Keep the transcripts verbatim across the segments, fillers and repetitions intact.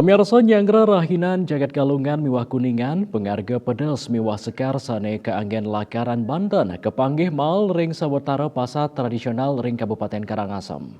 Pemirsa, nyanggra rahinan jagat Galungan miwah Kuningan, pengarga pedes miwah sekar sane kaanggen lakaran Banten kepanggih mal ring sawetara pasar tradisional ring Kabupaten Karangasem.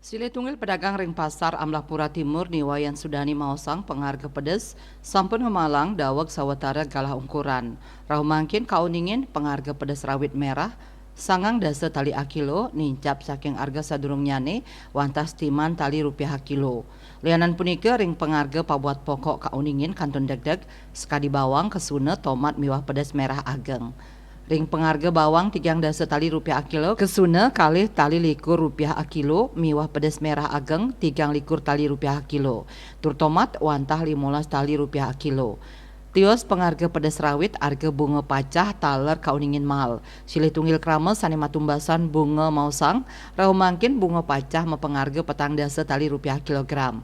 Silih tunggil pedagang ring Pasar Amlapura Timur, Ni Wayan Sudani, maosang pangarga pedes sampun ngemalang daweg sawetara galah ungkuran. Rauh mangkin kauningin pangarga pedes rawit merah sangang dasa tali akilo nincap saking arga sadurungnyane wantah setiman tali rupiah akilo. Lianan punika, ring pangarga pabuat pokok kauningin kantun degdeg, sakadi bawang, kesuna, tomat miwah pedes merah ageng. Ring pangarga bawang tigang dasa tali rupiah akilo, kesuna kalih tali likur rupiah akilo, miwah pedes merah ageng tigang likur tali rupiah akilo, tur tomat wantah limolas tali rupiah akilo. Tios pangarga pedes rawit arga bunga pacah taler kauningin mal. Silih tunggil krama sane matumbasan bunga maosang, rauh mangkin bunga pacah mapangarga petang dasa tali rupiah kilogram,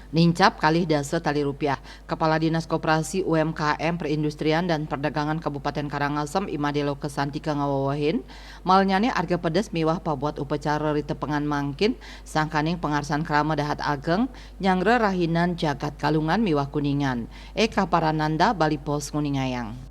nincap kalih dasa tali rupiah. Kepala Dinas Koperasi, U M K M, Perindustrian, dan Perdagangan Kabupaten Karangasem, I Made Loka Santika, ngawewehin, malnyane arga pedes miwah pabuat upacara ritepengan mangkin, sangkaning pangarsan krama dahat ageng, nyanggra rahinan jagat Galungan miwah Kuningan. Eka Parananda, Bali Post, nguningayang.